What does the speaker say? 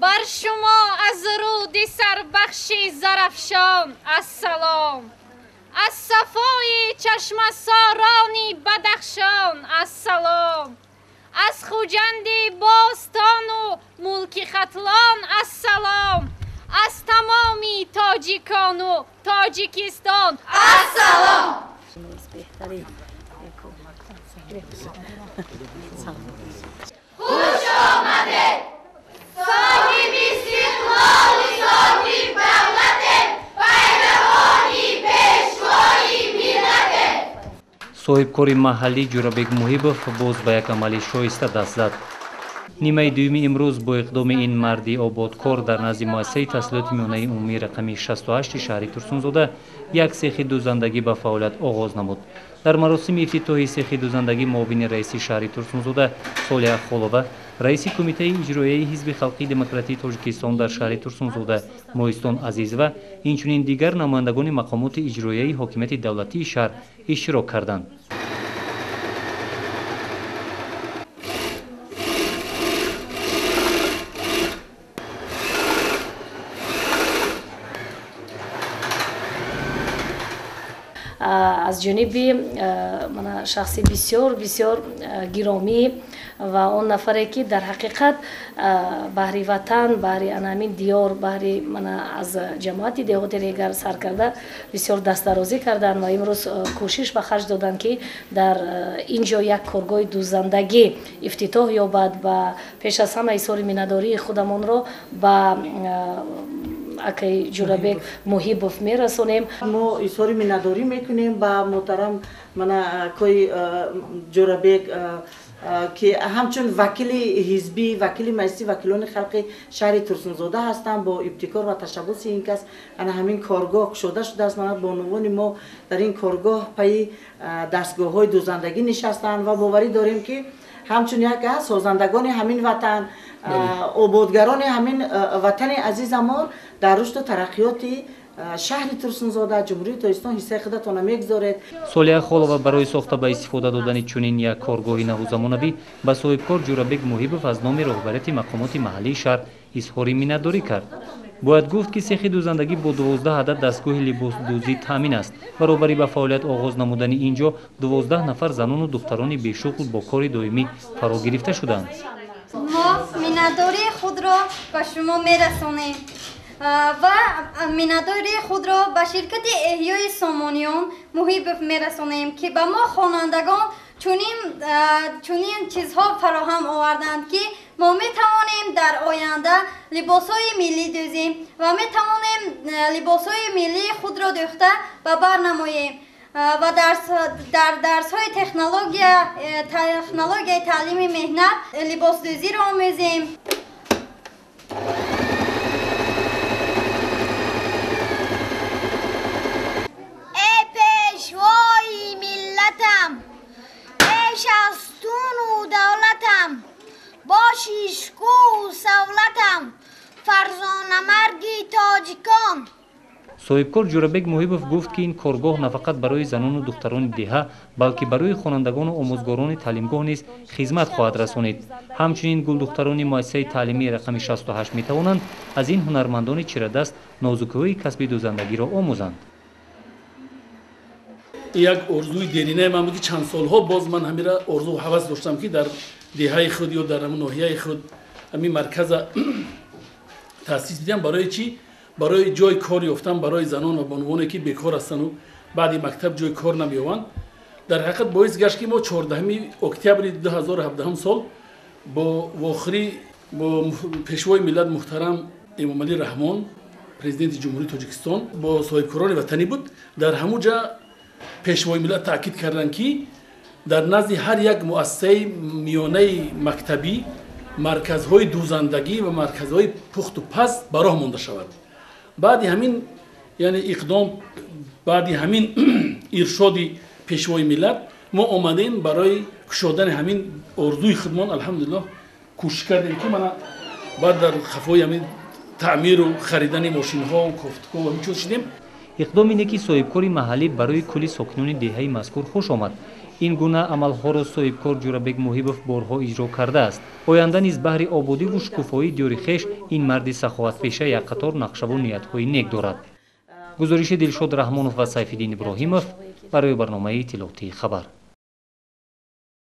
Бар шумо аз руди сарбахши Зарафшон ассалом, аз сафои чашмасорони Бадахшон ассалом, аз Хуҷанди бостону мулки Хатлон ассалом, аз тамоми тоҷикону Тоҷикистон ассалом. Хуш омадед, соҳиби истиқлоли соҳиби давлате, пайравони пешвои миллате. Соҳибкори маҳаллӣ Ҷӯрабек Муҳибов боз ба як амали шоиста даст зад. Нимаи дуюми имрӯз бо иқдоми ин марди ободкор дар назди муассисаи таҳсилоти миёнаи умумии рақами 68 шаҳри Турсунзода як сехи дӯзандагӣ ба фаъолият оғоз намуд. Дар маросими ифтитоҳи сехи дӯзандагӣ муовини раиси шаҳри Турсунзода Солиҳа Холова, раиси кумитаи иҷроияи Ҳизби халқии демократии Тоҷикистон дар шаҳри Турсунзода Моҳистон Азизова, инчунин дигар намояндагони мақомоти иҷроияи ҳокимияти давлатии шаҳр иштирок карданд. Аз ҷониби шахси бисёр бисёр гиромӣ ва он нафаре ки дар ҳақиқат баҳри ватан, баҳри анамин диёр, баҳри аз ҷамоати деҳоти Регар сар карда бисёр дастдарозӣ карданд ва имрӯз кӯшиш ба харҷ доданд, ки дар ин ҷо як коргоҳи дӯзандагӣ ифтитоҳ ёбад ва пеш аз ҳама изҳори миннатдории худамонро ба акай Ҷӯрабек Муҳибов мерасонем. Мо изҳори миннатдорӣ мекунем ба муҳтарам акай Ҷӯрабек, ки ҳамчун вакили ҳизбӣ, вакили маҷлиси вакилони халқи шаҳри Турсунзода ҳастанд. Бо ибтикор ва ташаббуси ин кас ана ҳамин коргоҳ кушода шудааст. Мана бонувони мо дар ин коргоҳ пайи дастгоҳҳои дӯзандагӣ нишастанд ва боварӣ дорем, ки ҳамчун як созандагони ҳамин ватан, ободгарони ҳамин ватани азизамон дар рушду тараққиёти шаҳри Турсунзода, Ҷумҳурии Тоҷикистон ҳиссаи худатонро мегузоред. Солиҳа Холова барои сохта ба истифода додани чунин як коргоҳи навузамонавӣ ба соҳибкор Ҷӯрабек Муҳибов аз номи роҳбарияти мақомоти маҳаллии шаҳр изҳори миннатдорӣ кард. Бояд гуфт, ки сехи дӯзандагӣ бо 12 адад дастгоҳи либосдӯзӣ таъмин аст. Баробари ба фаъолият оғоз намудани ин ҷо 12 нафар занону духтарони бешуғл бо кори доимӣ фаро гирифта шуданд. Мо миннатдории худро ба шумо мерасонем ва миннатдории худро ба ширкати эҳёи Сомониён Муҳибов мерасонем, ки ба мо хонандагон чунин чизҳо фароҳам оварданд, ки мо метавонем дар оянда либосҳои миллӣ дӯзем ва метавонем либосҳои миллии худро дӯхта ба бар намоем ва дар дарсҳои технологияи таълими меҳнат либосдӯзиро омӯзем. Эй пешвои миллатам, пеш аз туну давлатам, боши шукӯҳу савлатам, фарзонамарди тоҷикон. Соҳибкор Ҷӯрабек Муҳибов гуфт, ки ин коргоҳ на фақат барои занону духтарони деҳа, балки барои хонандагону омӯзгорони таълимгоҳ низ хизмат хоҳад расонид. Ҳамчунин гулдухтарони муассисаи таълимии рақами 68 метавонанд аз ин ҳунармандони чирадаст нозукиҳои касби дӯзандагиро омӯзанд. Як орзуи деринаи ман буд, ки чанд солҳо боз ман ҳамира орзу ҳавас доштам, ки дар деҳаи худ ё дар ҳамин ноҳияи худ ҳамин марказа таъсис бидиҳам. Барои чӣ? Барои ҷои кор ёфтан барои занон ва бонувоне, ки бекор ҳастанду баъди мактаб ҷои кор намеёбанд. Дар ҳақиқат боис гашт, ки мо 14 октябри 2017 сол бо вохӯрӣ бо пешвои миллат муҳтарам Эмомалӣ Раҳмон, президенти Ҷумҳурии Тоҷикистон, бо соҳибкорони ватанӣ буд. Дар ҳамун ҷа пешвои миллат таъкид карданд, ки дар назди ҳар як муассисаи миёнаи мактабӣ марказҳои дӯзандагӣ ва марказҳои пухту паз ба роҳ монда шавад. Баъди ҳамин, яъне иқдом, баъди ҳамин иршоди пешвои миллат мо омадем барои кушодани ҳамин орзуи худмон. Алҳамдулиллоҳ, кӯшиш кардем, ки мана баъд дар хафои ҳамин таъмиру харидани мошинҳо, кофтуков ва ҳамин чиз шудем. Иқдоми неки соҳибкори маҳаллӣ барои кулли сокинони деҳаи мазкур хуш омад. Ин гуна амалҳоро соҳибкор Ҷӯрабек Муҳибов борҳо иҷро кардааст. Оянда низ баҳри ободиву шукуфоии диёри хеш ин марди саховатпеша як қатор нақшаву ниятҳои нек дорад. Гузориши Дилшод Раҳмонов ва Сайфиддин Иброҳимов барои барномаи иттилоотии «Хабар».